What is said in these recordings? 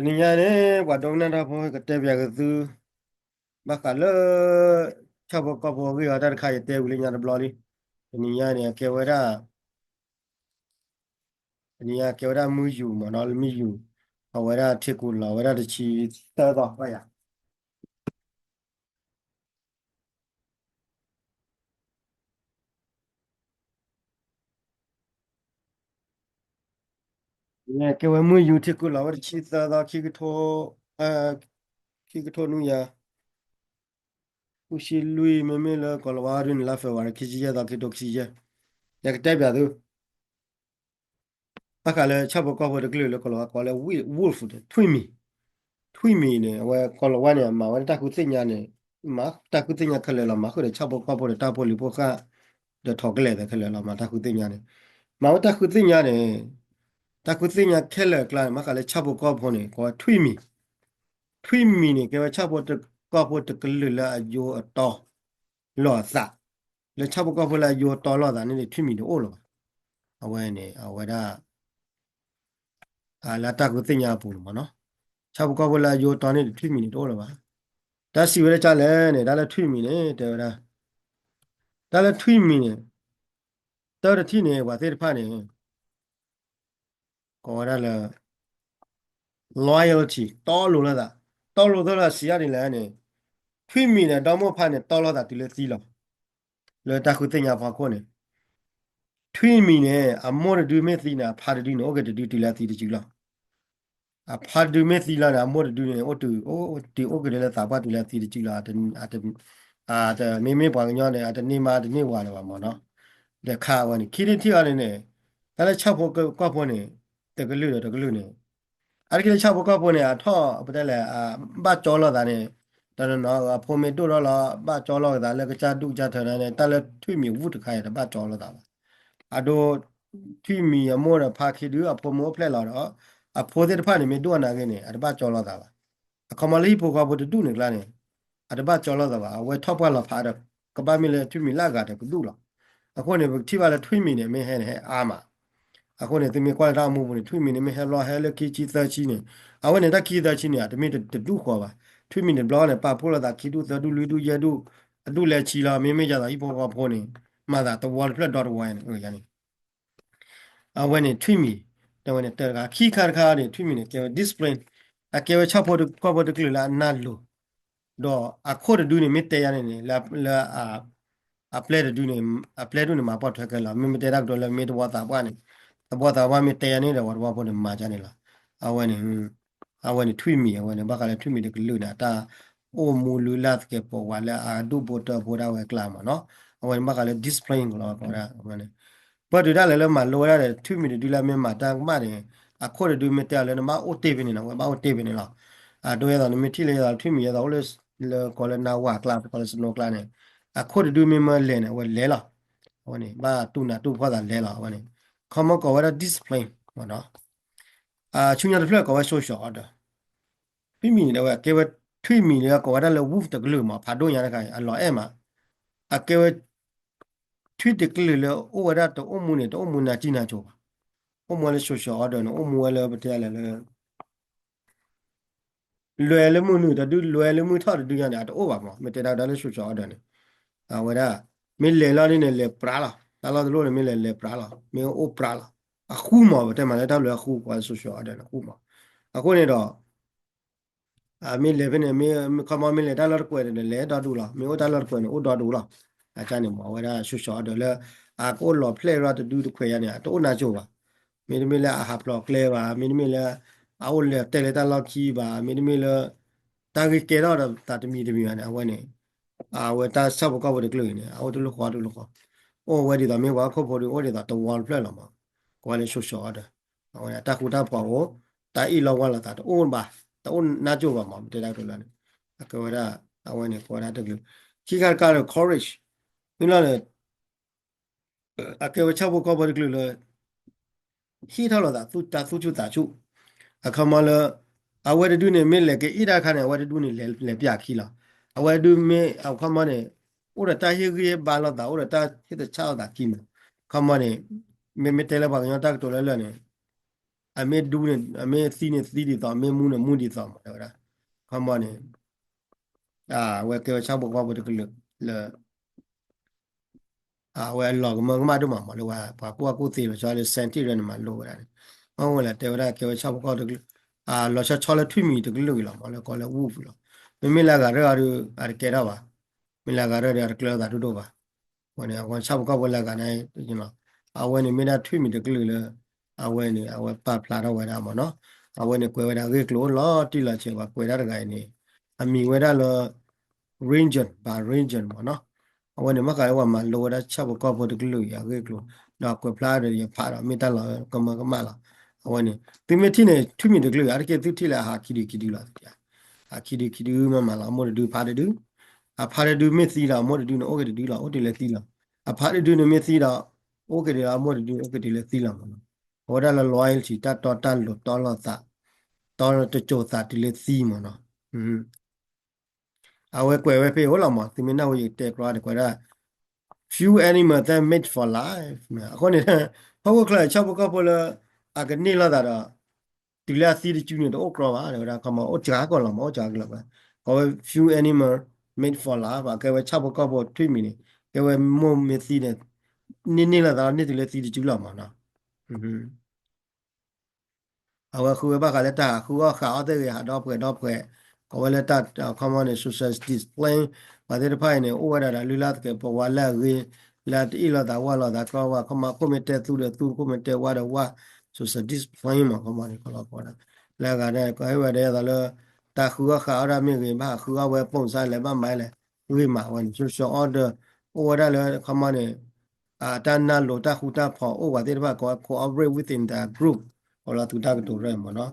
တနံၤညါန့ၣ် ပှၤဒိကနၣ်တၢ်ဖိ ကတဲပၠးက့ၤသု ဘၣ်ဃးလၢ ဆၣ်ဖိကီၢ်ဖိအဂ့ၢ်အီၤတၢ်တခါ ယတဲဝံၤလၢညါတဘျီလံ. တနံၤညါန့ၣ် အကဲဝဲဒၣ် တနံၤညါကဲဝဲဒၣ်မုၢ်ယူၤမ့ၢ်နီၤ, လၢမုၢ်ယူၤ အဝဲဒၣ်ထံကူးလီၤဝဲဒၣ်တဆံသၢသီ ဘၣ်ယၤ ကဲဝဲမုၢ်ယူၤထံကူးလီၤဝဲတဆံသၢသီ ခံကထိ ခံကထိနွံယၤ ဃုဆံလွံၢ် မ့မ့ၢ်လၢကီၢ်လၤဝါဒုန့ၣ် လါ February ခံဆံယဲၢ်သီ ခံကထိခံဆံယဲၢ် ယကတဲပၠးသု ဘၣ်ဃးလၢဆၣ်ဖိကီၢ်ဖိတကလုာ်လၢကီၢ်လၤဝါကိးလၢ wolf န့ၣ် ထွံၣ်မံၤ, ထွံၣ်မံၤန့ၣ် အဝဲကီၢ်လၤဝါန့ၣ် မၤဝဲတၢ်ဃုသ့ၣ်ညါန့ၣ် မၤတၢ်ဃုသ့ၣ်ညါခဲလၢာ်လီၤ. မၤဃုာ်ဒီးဆၣ်ဖိကီၢ်ဖိဒီးတၢ်ဖိလံၤဖိဃၣ် ဒီးထိးကလဲာ်သ့ခဲလၢာ်လီၤ. မၤတၢ်ဃုသ့ၣ်ညါန့ၣ် မၤဝဲတၢ်ဃုသ့ၣ်ညါန့ၣ် တၢ်ဃုသ့ၣ်ညါခဲလၢာ်အကျါန့ၣ် ဘၣ်ဃးလၢဆၣ်ဖိကီၢ်ဖိန့ၣ် ကိးဝဲထွံၣ်မံၤ, ထွံၣ်မံၤန့ၣ် ကဲဝဲဆၣ်ဖိကီၢ်ဖိတကလုာ်လၢအယိအတီ လိာ်အသး, လၢဆၣ်ဖိကီၢ်ဖိလၢအယိအတီလိာ်အသးန့ၣ် ထွံၣ်မံၤတအိၣ်လၢၤဘၣ်. အဝဲန့ၣ် အဝဲဒၣ် လၢတၢ်ဃုသ့ၣ်ညါအပူၤန့ၣ်မ့ၢ်နီၤ, ဆၣ်ဖိကီၢ်ဖိလၢအယိအတီန့ၣ် ထွံၣ်မံၤန့ၣ်တအိၣ်လၢၤဘၣ်. တၢ်စံးဝဲဒၣ်ကလဲၣ်န့ၣ် တၢ်လၢထွံၣ်မံၤန့ၣ် တဲဝဲဒၣ်, တၢ်လၢထွံၣ်မံၤန့ၣ် တၢ်တထံၣ်န့ၣ် ပှၤသ့ၣ်တဖၣ်န့ၣ် ကိးဝဲဒၣ်လၢ loyalty တီလိၤလိာ်သး, တီလိၤလိာ်သးစံးဒ်လဲၣ်န့ၣ်, ထွံၣ်မံၤန့ၣ် ဒီမိၢ်ဖါန့ၣ် တီလိာ်သးတုၤလၢသံလီၤ. လၢတၢ်ဃုသ့ၣ်ညါဖီခိၣ်န့ၣ် ထွံၣ်မံၤန့ၣ် အမိၢ်တဒုမ့ၢ်သံန့ၣ် အဖါတဒုန့ၣ် အိၣ်က့ၤတဒုတုၤလၢအသံတစုလီၤ. အဖါတဒုမ့ၢ်သံလီၤန့ၣ် အမိၢ်တဒုန့ၣ် အိၣ်တုၤ အိၣ်တုၤအိၣ်က့ၤလၢသးပှၢ်တုၤလၢအသံတစုလီၤ. မ့မ့ၢ်ပှၤကညီန့ၣ် အတန့ၢ်မါတန့ၢ်ဝၤလၢၤဘၣ်မ့ၢ်နီၤ. ဒီးခါအဝဲန့ၣ် ခံထံၣ်ထံၣ်အီၤန့ၣ်န့ၣ် တၢ်လၢဆၣ်ဖိကီၢ်ဖိန့ၣ် တကလုာ်ဒီးတကလုာ်န့ၣ် အါတက့ၢ်လၢဆၣ်ဖိကီၢ်ဖိန့ၣ် အထီၣ်ပတဲလဲၣ် ဘၣ်ကၠီလိာ်သးန့ၣ် တနီၤနီၤ အဖိမ့ၢ်ဒိၣ်ထီၣ်လီၤ ဘၣ်ကၠီလိာ်သးလၢကစၢ်ဒူၣ်ကစၢ်ထၢန့ၣ် တၢ်လၢထွံၣ်မံၤဝူၣ်တခါအံၤ တဘၣ်ကၠီလိာ်သးဘၣ်. အဒိ ထွံၣ်မံၤအမိၢ်ဒီးဖါခံဒု အဖိမ့ၢ်အိၣ်ဖျဲၣ်လီၤဒီး အဖိသ့ၣ်တဖၣ်န့ၣ် မ့ၢ်ဒိၣ်အနၢ်ဂ့ၤန့ၣ် အတဘၣ်ကၠီလိာ်သးဘၣ်. အခီမီလၢဟံၣ်ဖိဃီဖိတဒူၣ်န့ၣ်ကျါန့ၣ် အတဘၣ်ကၠီလိာ်သးဘၣ်. အဝဲထီၣ်ပှၢ်လီၤဖးဒီး ကဘၣ်မ့ၢ်လၢထွံၣ်မံၤလၢအဂၤဒီးကဒူၣ်လီၤ. အဃိန့ၣ် ပကထံၣ်ဘၣ်လၢထွံၣ်မံၤန့ၣ် မ့ၢ်ဟဲန့ၣ် ဟဲအါမး. အဃိန့ၣ် သုမ့ၢ်ကွၢ်လၢတၢ်အိၣ်မူပူၤန့ၣ် ထွံၣ်မံၤန့ၣ် မ့ၢ်ဟဲဘျီဟဲလၢခံဆံသၢဆံန့ၣ် အဝဲန့ၣ်တၢ်ခံဆံသၢဆံန့ၣ် အတမ့ၢ်တဒူၣ်ဃီဘၣ်. ထွံၣ်မံၤန့ၣ်တဘျီန့ၣ် ပာ်ဖှိၣ်လိာ်သးခံဒူၣ်သၢဒူၣ်လွံၢ်ဒူၣ်ယဲၢ်ဒူၣ် အဒူၣ်လဲၤဆံလီၤ. မ့မ့ၢ်ယၤသးဟံၣ်ဖိဃီဖိန့ၣ် မၤသးတဝီတဖျၢၣ်ဒီတဝီန့ၣ် အန့ၣ် အဝဲန့ၣ်ထွံၣ်မံၤ တဲဝဲန့ၣ်တၢ်တခါ ခံခါတခါန့ၣ် ထွံၣ်မံၤန့ၣ် ကဲဝဲ discipline အကဲဝဲဆၣ်ဖိကီၢ်ဖိတကလုာ်လၢအနၢ်လိၤ ဒီးအခိၣ်တဒုန့ၣ် မ့ၢ်တဲယၤန့ၣ်န့ၣ် လၢ လၢ အပျဲၢ်တဒုန့ၣ် အပျဲၢ်ဒုန့ၣ် မၤပိာ်ထွဲခဲလၢာ်လီၤ. မ့မ့ၢ်တဲတၢ်ကတိၤလၢမ့ၢ်သဝီသးပှၢ်န့ၣ် သဝီသးပှၢ်မ့ၢ်တဲယၤန့ၣ်ဒီး ပှၤသဝီဖိန့ၣ်မၤကန့ၣ်လီၤ. အဝဲန့ၣ် အဝဲန့ၣ်ထွံၣ်မံၤ အဝဲန့ၣ် ဘၣ်ဃးလၢထွံၣ်မံၤတကလုာ်န့ၣ် အတၢ်အိၣ်မူလုၢ်လၢ်သကဲးပဝးလၢအဒူၣ်ဖိထၢဖိဒၣ်ဝဲအကျါမ့ၢ်နီၤ. အဝဲန့ၣ်ဘၣ်ဃးလၢ discipline ကလီၤဝဲကိးဝဲဒၣ် အဝဲန့ၣ် ပၢၢ်တုၤဒၣ်လဲာ်လၢမၤလိဝဲဒၣ်ဒီး ထွံၣ်မံၤတဒုလၢမ့ၢ်မၤတၢ်ကမၣ်န့ၣ် အခိၣ်တဒုမ့ၢ်တဲအီၤလၢနဘၣ်အိၣ်တ့ၢ်ဖဲန့ၣ်နီၤ အဝဲဘၣ်အိၣ်တ့ၢ်ဖဲန့ၣ်လီၤ. အဒိယဲသိးနမ့ၢ်ထံၣ်လၢယဲသိးထွံၣ်မံၤယဲသိးအိၣ်လၢ လၢကိးလၢနါဝၤအကျါ ကိးလၢ snow အကျါန့ၣ် အခိၣ်တဒုမ့ၢ်မၢလဲၤန့ၣ် အဝဲလဲၤလီၤ. အဝဲန့ၣ် ဘၣ်တူၢ်နးတူၢ်ဖှီၣ်သးလဲၤလီၤ အဝဲန့ၣ် ခီမီကိးဝဲဒၣ် discipline မ့ၢ်နီၤ. ဆူညါတဖျၢၣ်ကိးဝဲ social order ထွံၣ်မံၤန့ၣ် အဝဲကဲဝဲ ထွံၣ်မံၤန့ၣ် ကိးဝဲဒၣ်လၢ wolf တကလုာ်မး ဖးဒိၣ်ညါတခါ အလီၤအဲၣ်မး အကဲဝဲ ထွံၣ်တကလုာ်လၢအိၣ်ဝဲဒၣ်တအိၣ်မူန့ၣ် တအိၣ်မူနၤကံနၤကိၤဘၣ်. အိၣ်မူဝဲလၢ social order န့ၣ် အိၣ်မူဝဲလၢပတဲလဲၣ်လၢ လွဲလၢမုၢ်နုာ်တဒု လွဲလၢမုၢ်ထီၣ်တဒုညါန့ၣ် အတအိၣ်ဘၣ်မး မ့ၢ်တဲဒၣ်ဝဲဒၣ်လၢ social order န့ၣ် အဝဲဒၣ် မ့ၢ်လဲၤလီၤန့ၣ်န့ၣ် လဲၤပြးလီၤ တၢ်လီၢ်တလီၢ်န့ၣ် မ့ၢ်လဲၤလဲၤပြးလီၤ မ့ၢ်အိၣ်ပြးလီၤ အဃူမး ပတဲမးလၢတၢ်လၢအဃူ ကိးလၢ social order န့ၣ် အဃူမး အဃိန့ၣ်ဒီး မ့ၢ်လဲၤဖဲန့ၣ် မ့ၢ်ခီမီမ့ၢ်လဲၤတၢ်လီၢ်တကွဲးန့ၣ် လဲၤဒီဒူၣ်လီၤ မ့ၢ်အိၣ်တၢ်လီၢ်တကွဲးန့ၣ် အိၣ်ဒီဒူၣ်လီၤ အကန့ၣ်မး အဝဲဒၣ် social order လၢ အကအိၣ်လီၤဖျဲၣ်ရၢ်တဒုတခွဲးယါန့ၣ် အတအိၣ်နါကိၤဘၣ်. မ့တမ့ၢ်လၢအဟးဖျိးကျဲဘၣ် မ့တမ့ၢ်လၢ အအိၣ်လဲၤတဲလၢတၢ်လီၢ်ခံဘၣ် မ့တမ့ၢ်လၢ တၢ်ဂ့ၢ်ကဲထီၣ်ဒီးသးတမံၤတမံၤဘၣ်န့ၣ် အဝဲန့ၣ် အဝဲတၢ်ဆၣ်ဖိကီၢ်ဖိတကလုာ်အံၤန့ၣ် အအိၣ်တလိၣ်ဃီတလိၣ်ဃီ အိၣ်ဝဲဒ်သိးမ့ၢ်ပှၤဟီၣ်ခိၣ်ဖိဒုးအိၣ်ဒ်သိးတဝီတဖျၢၣ်လီၤမး ကိးဝဲလၢ social order အဝဲန့ၣ် တၢ်ဃူတၢ်ဖိးအိၣ် တၢ်အ့ၣ်လိာ်ဝါလိာ်သးတအိၣ်ဘၣ် တအိၣ်နါကိၤဘၣ်မး ပတဲဒၣ်ကတိၤလၢန့ၣ် အကဲဝဲဒၣ် အဝဲန့ၣ် ကိးဝဲဒၣ်တကလုာ် ခံခါတခါဒီး courage မ့ၢ်လီၤန့ၣ် အကဲဝဲဆၣ်ဖိကီၢ်ဖိတကလုာ်လၢ ဟ့ၣ်ထီၣ်လိာ်သးသူၣ်တၢ်သူၣ်ဆူၣ်သးဆူၣ် အခီမီလၢ အဝဲတဒုန့ၣ် မ့ၢ်လဲၤကအ့ၣ်တၢ်ခါန့ၣ် အဝဲတဒုန့ၣ် လဲၤပၠးခံလီၤ. အဝဲတဒုမ့ၢ် အခီမီန့ၣ် အိၣ်ဒီးတၢ်ဟ့ၣ်ဂံၢ်ဟ့ၣ်ဘါလိာ်သး အိၣ်ဒီးတၢ်ဟ့ၣ်သဆၣ်လိာ်သးခံမး အခီမီန့ၣ် မ့မ့ၢ်တဲလၢပှၤကညီတၢ်ကတိၤလၢလၢာ်န့ၣ် အမ့ၢ်ဒူန့ၣ် အမ့ၢ်သံန့ၣ်သံဒ်သိး အမ့ၢ်မူန့ၣ်မူဒ်သိးမး တဲဝဲဒၣ် ခီမီန့ၣ် အဝဲကဲဝဲဆၣ်ဖိကီၢ်ဖိတကလုာ်လၢ အဝဲအလီၤကမၢကမၣ်ဒိၣ်မးမး လၢပှၤကူၣ်ဘၣ်ကူၣ်သ့လီၤဆီလၢ scientist န့ၣ် မၤလိဝဲဒၣ်န့ၣ် မ့ၢ်ဝဲလၢတဲဝဲဒၣ်ကဲဝဲဆၣ်ဖိကီၢ်ဖိတကလုာ် လီၤဆီဆီလၢထွံၣ်မံၤတကလုာ်အံၤလီၤမး လၢကိးလၢ wolf လီၤ. မ့မ့ၢ်လၢအဂၤရၢၢ်အီၤဒီး အတကဲထီၣ်ဘၣ်. မ့ၢ်လၢအဂၤရၢၢ်ဒီး အတကျၢၤသးဒိၣ်ဒိၣ်ဘၣ်. အဝဲန့ၣ် အဝဲဆၣ်ဖိကီၢ်ဖိလၢအဂၤန့ၣ်လီၤ. အဝဲန့ၣ်မ့ၢ်ဒၣ်ထွံၣ်မံၤတကလုာ်လၢ အဝဲန့ၣ် အဝဲပာ်ဖျါထီၣ်ဝဲဒၣ်မးနီၤ. အဝဲန့ၣ်ကွဲးဝဲဒၣ်အဂ့ၢ်ကျိၤလီၤတံၢ်လီၤဆဲး ပှၤကွဲးဒၣ်တဂၤအံၤန့ၣ် အမံၤဝဲဒၣ်လၢ Regent ဘၣ် Regent မးနီၤ. အဝဲန့ၣ်မ့ၢ်ဃးလၢပှၤမၤလိဝဲဒၣ်ဆၣ်ဖိကီၢ်ဖိတကလုာ်အံၤအဂ့ၢ်ကျိၤ ဒီးကွဲးဖျါဒီးယဖးဒီးမ့ၢ်တၢ်လီၤကမၢကမၣ်လီၤ. အဝဲန့ၣ် သုမ့ၢ်ထံၣ်န့ၣ် ထွံၣ်မံၤတကလုာ်အံၤ အါတက့ၢ်သုထံၣ်လၢအဟးခံဒုခံဒုလီၤ. အဟးခံဒုခံဒုမးမးလီၤ အမိၢ်တဒုဖါတဒု အဖါတဒုမ့ၢ်သံဒီး အမိၢ်တဒုန့ၣ်အိၣ်က့ၤတဒုလီၤ အိၣ်တ့ၢ်လၢသံလီၤ. အဖါတဒုန့ၣ်မ့ၢ်သံဒီး အိၣ်က့ၤတ့ၢ်လီၤ အမိၢ်တဒုန့ၣ်အိၣ်က့ၤတ့ၢ်လၢသံလီၤမးနီၤ. အဝဲဒၣ်လၢ loyalty တၢ်တီတၢ်လိၤတီလိာ်သး တီတစိၤသးတုၤလၢသံမးနီၤ. အဝဲကွဲးဝဲဖဲအံၤအိၣ်လီၤမး သုမ့ၢ်နၢ်ဟူယတဲကျီန့ၣ် ကွဲးဒၣ် few animals that mate for life အဃိန့ၣ် ဟီၣ်ခိၣ်ချၢအံၤဆၣ်ဖိကီၢ်ဖိလၢ အကန့ၢ်လိာ်သးဒီး တုၤလၢအသံတစုန့ၣ် တအိၣ်ကြီဘၣ် တဲဝဲဒၣ် ခီမီ အိၣ်စှၤကီၢ်လီၤမး အိၣ်စှၤကလၢာ်ဝဲ ကိးဝဲ few animals mate for life ဘၣ် ကဲဝဲဆၣ်ဖိကီၢ်ဖိထွံၣ်မံၤန့ၣ် ကဲဝဲမိၢ်မ့ၢ်သံန့ၣ် န့ၢ်န့ၢ်လိာ်သးလီၤ န့ၢ်တုၤလၢသံတစုလီၤမးနီၤ. အဝဲဃုဝဲဘၣ်ဃးလၢတၢ်ဟးဃုအီၣ်ဃးအီၣ်သ့ၣ်ဂ့ၤ ဟးဒီဖှဲးဒီဖှဲး ကိးဝဲလၢတၢ် ခီမီန့ၣ် social discipline ပှၤသ့ၣ်တဖၣ်အံၤန့ၣ် အိၣ်ဝဲဒၣ်ဒီးလုၢ်လၢ်သကဲးပဝးလၢအဂ့ၤ လၢတအ့ၣ်လိာ်သးဝၢ်လိာ်သးကြီဝဲ ခီမီခိၣ်မ့ၢ်တဲသူဒီးသူ ခိၣ်မ့ၢ်တဲဝါဒီးဝါ social discipline မး ခီမီန့ၣ် ကလီၤကီးဒၣ် လၢအဂၤဒၣ် ကဟ့ၣ်ဝဲဒၣ်ယသးလၢ တၢ်ဃုအီၣ်ဃးအီၣ်ဒၣ်မ့ၢ်ဂ့ၤ ဘၣ်ဟးဃုအီၣ်ဝဲပိာ်စါလဲၣ် ဘၣ်မၤလဲၣ် ဂ့ၤမးဝဲန့ၣ် social order အိၣ်ဝဲဒၣ်လၢ ခီမီန့ၣ် တၢ်နၢ်လိၤတၢ်ဃူတၢ်ဖိးအိၣ်ပှၤသ့ၣ်တဖၣ် ကိးဝဲ cooperate within the group အိၣ်လီၤသုတၢ်ကတိၤရဲၣ်မးနီၤ.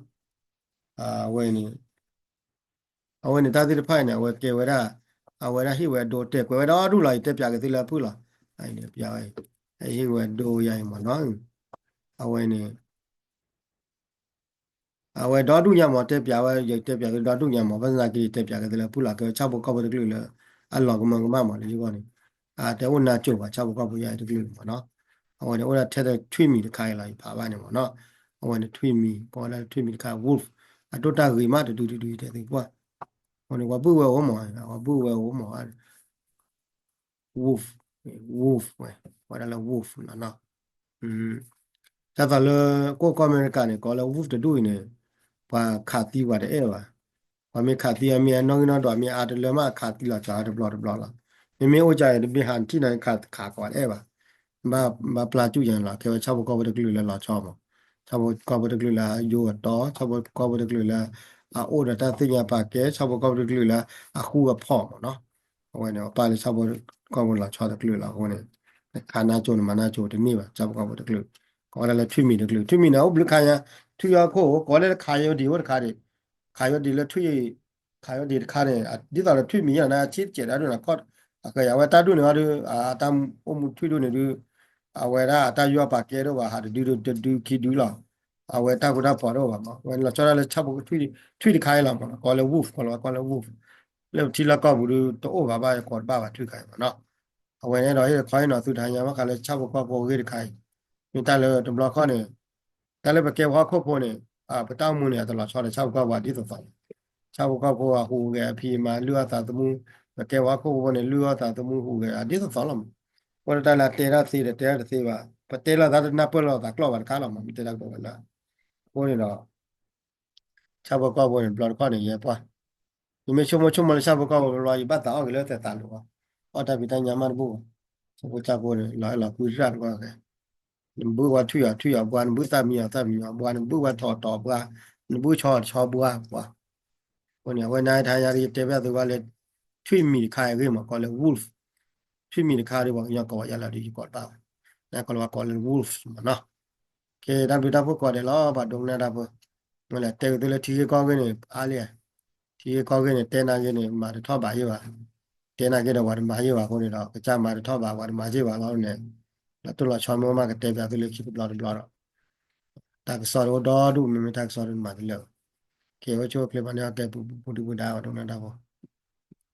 အဝဲန့ၣ် အဝဲန့ၣ်တၢ်သ့ၣ်တဖၣ်အံၤန့ၣ် အဝဲကဲဝဲဒၣ် အဝဲဒၣ်ဟ့ၣ်ဝဲဒိတဲာ်ကွဲးဝဲဒီဒူၣ်လီၤ ယတဲပၠးက့ၤသုလၢအဖုၣ်လီၤ. ပၠးဝဲ ဟ့ၣ်ဝဲဒိယၤအံၤမးနီၤ. အဝဲန့ၣ် အဝဲဒီဒူၣ်ညါမး တဲပၠးဝဲ ယတဲပၠးသုဒီဒူၣ်ညါမး ဘၣ်ဆၣ်သနာ်က့ ယတဲပၠးက့ၤသုလၢဖုၣ်လီၤ ကဲဝဲဆၣ်ဖိကီၢ်ဖိတကလုာ်လၢ အလီၤကမၢကမၣ်မးလၢယဂီၢ်န့ၣ် အတဲအိၣ်နါစိၤဘၣ် ဆၣ်ဖိကီၢ်ဖိယါအံၤတကလုာ်န့ၣ်မးနီၤ. အဝဲန့ၣ်အိၣ်ဒၣ်ထဲတထွံၣ်မံၤတခါအံၤလီၤ ယဖးဘၣ်န့ၣ်မးနီၤ. အဝဲန့ၣ်ထွံၣ်မံၤ ကိးဝဲဒၣ်ထွံၣ်မံၤတခါ wolf အဒိၣ်တၢ်ဂ့ၤမးတဒုတဒုတဲသုကွၢ်. အဝဲန့ၣ် ပှၤဘုၣ်ဝဲအိၣ်မး ပှၤဘုၣ်ဝဲအိၣ်မး wolf, wolf ဝဲ ဝဲဒၣ်လၢ wolf နီၤနီၤ. ဒ်သိးလၢ ကီၢ်ကီၢ်အမဲရကၤန့ၣ် ကိးလၢ wolf တဒူၣ်အံၤန့ၣ် ပှၤခးသံပှၤတအဲၣ်ဘၣ်. ပှၤမ့ၢ်ခးသံအမ့ၢ်အနီၣ်ဂံၢ်နီၣ်ဒွး မ့ၢ်အါတလၢမး ခးသံလီၤဆီတဘျီတဘျီလီၤ. မ့မ့ၢ်အိၣ်ကါအံၤ တဘ့ၣ်ဟးထံၣ်နီၤ ခးခးကိးတအဲၣ်ဘၣ်. ဘၣ်ပျၢ်စူၣ်ယၤန့ၣ်လီၤ ကဲဝဲဆၣ်ဖိကီၢ်ဖိတကလုာ်လၢလီၤဆီမး. ဆၣ်ဖိကီၢ်ဖိတကလုာ်လၢအယိအတီ ဆၣ်ဖိကီၢ်ဖိတကလုာ်လၢ အအိၣ်ဒီးတၢ်သ့ၣ်ညါပာ်ကဲ ဆၣ်ဖိကီၢ်ဖိတကလုာ်လၢ အဃူအဖိးမးနီၤ. အဝဲန့ၣ် ပာ်လၢဆၣ်ဖိကီၢ်ဖိလီၤဆီတကလုာ်လီၤ အဃိန့ၣ် နခးနါစိၤနမၤနါစိၤတန့ၢ်ဘၣ် ဆၣ်ဖိကီၢ်ဖိတကလုာ်. ကိးဝဲဒၣ်လၢထွံၣ်မံၤတကလုာ် ထွံၣ်မံၤန့ၣ် အိၣ်ဘျုးခါညါ ထွံၣ်ယီၤခိၣ် ကိးလၢတခးယိဒံးအိၣ်တခါဒံး ခးယိဒံးလၢထွံၣ် ခးယိဒံးတခါန့ၣ် ဒ်သိးလၢထွံၣ်မံၤယါန့ၣ် အဆံးတစဲးဒၣ်ဒိၣ်န့ၣ် ခီၣ် အကယၤဝဲတၢ်ဒူၣ်န့ၣ်အီၤဒုး အတၢ်အိၣ်မူထွံၣ်ဒူၣ်န့ၣ်ဒုး အဝဲဒၣ်အတၢ်ယီၣ်ပာ်ကဲဒိၣ်ဘၣ် ဟးတဒုဒုတဒုခံဒုလီၤ. အဝဲတၢ်ဃူတၢ်ဖိးတအိၣ်ဘၣ်မး အဝဲလီၤဆီဒၣ်လၢဆၣ်ဖိထွံၣ်တခါအံၤလီၤမး ကိးလၢ wolf ကိးလၢ ကိးလၢ wolf လၢပထံလီၢ်ကီၢ်ပူၤဒုး တအိၣ်ဘၣ်ဘၣ် ကိးတဘၣ်ဘၣ်ထွံၣ်တခါအံၤမးနီၤ. အဝဲန့ၣ်ဒီးဟ့ၣ်ခီဟ့ၣ်နီၤသုတဟါညါဘၣ်ဃးလၢဆၣ်ဖိကီၢ်ဖိအဂ့ၢ်တခါအံၤ မ့ၢ်တၢ်လၢတဘျီခီၣ်န့ၣ် တၢ်လၢပကဲပှၤဟီၣ်ခိၣ်ဖိန့ၣ် ပတၢ်အိၣ်မူန့ၣ် အတလီၤဆီဒီးဆၣ်ဖိကီၢ်ဖိဒ်သိးသိးလီၤ. ဆၣ်ဖိကီၢ်ဖိအဟူးဂဲၤအဖံးအမၤ လုၢ်အီၣ်သးသမူ ပကဲပှၤဟီၣ်ခိၣ်ဖိန့ၣ် လုၢ်အီၣ်သးသမူဟူးဂဲၤအဒ်သိးသိးလီၤမး. အဃိတၢ်လၢအတဲတၢ်သ့ဒီးတဲတၢ်တသ့ဘၣ် ပတဲလိာ်သးတနၢ်ပၢၢ်လိာ်သးကျီၢ်ဘၣ်တခါလီၤမး မ့ၢ်တဲတၢ်ကတိၤဝဲလၢ အဃိန့ၣ်ဒီး ဆၣ်ဖိကီၢ်ဖိန့ၣ် တဘျီတခီၣ်န့ၣ် ယဲပှၢ် ယမ့ၢ်ဆိကမိၣ်ဆိကမိၣ်လၢဆၣ်ဖိကီၢ်ဖိတဘျီ ယဘၣ်သးအီၣ်က့ၤလၢသဲးသးလိၤအီၤ အီၣ်တၢ်ဖံးတၢ်ညၣ်မးတဘူၣ်ဘၣ်. ဆၣ်ဖိကီၢ်ဖိန့ၣ် လီၤအဲၣ်လီၤကွံရၣ်တဘျီဂဲၤ နဘုၣ်ဝဲထွံၣ်အီၤထွံၣ်အီၤဘှါ နဘုၣ်သၣ်မံၤအီၤသၣ်မံၤအီၤဘှါ နဘုၣ်ဝဲထီၣ်ထီၣ်ဘှါ နဘုၣ်ဆီအီၤဆီဘှါပှၤ. အဃိန့ၣ် အဝဲနၤတဟါညါ ယတဲဘၣ်သုဘၣ်လၢ ထွံၣ်မံၤတခါအဂ့ၢ်မး ကိးလၢ wolf ထွံၣ်မံၤတခါဒီး ပှၤကညီကိးဝဲယါလီၤဒီး ယကိးတဘၣ်ဘၣ် နကိးလၢပှၤကိးလၢ wolf မးနီၤ. ကဲ တၢ်ဘျုးတၢ်ဖှိၣ်ကိးဂၤဒဲးလီၤ ပှၤဒိကနၣ်တၢ်ဖိ မ့ၢ်လဲၤတဲက့ၤသုလၢထံဂ့ၢ်ကီၢ်ဂ့ၢ်န့ၣ် အါလံ ထံဂ့ၢ်ကီၢ်ဂ့ၢ်န့ၣ် တဲနာ်က့န့ၣ် မၤတထီၣ်ဘးယ့ၢ်ဘၣ် တဲနာ်က့ဒီးပှၤတမၤယ့ၢ်ဘၣ်အဃိန့ၣ်ဒီး ကစၢ်မၤတထီၣ်ဘး ပှၤတမၤယ့ၢ်ဘၣ်လီၤန့ၣ် လၢတၢ်လီၤဆီမ့ၢ်မးကတဲပၠးသုလၢခံတဘျီတဘျီဒီး တၢ်ကစီၣ်တအိၣ်ဒီဒူၣ် မ့မ့ၢ်တၢ်ကစီၣ်ဒီးမၤတလၢာ်ဘၣ် ကဲဝဲဆိၣ်ချ့ပှၤန့ၣ် အကဲပူၤပူၤဒုပူၤဒါ ပှၤဒိကနၣ်တၢ်ဖိ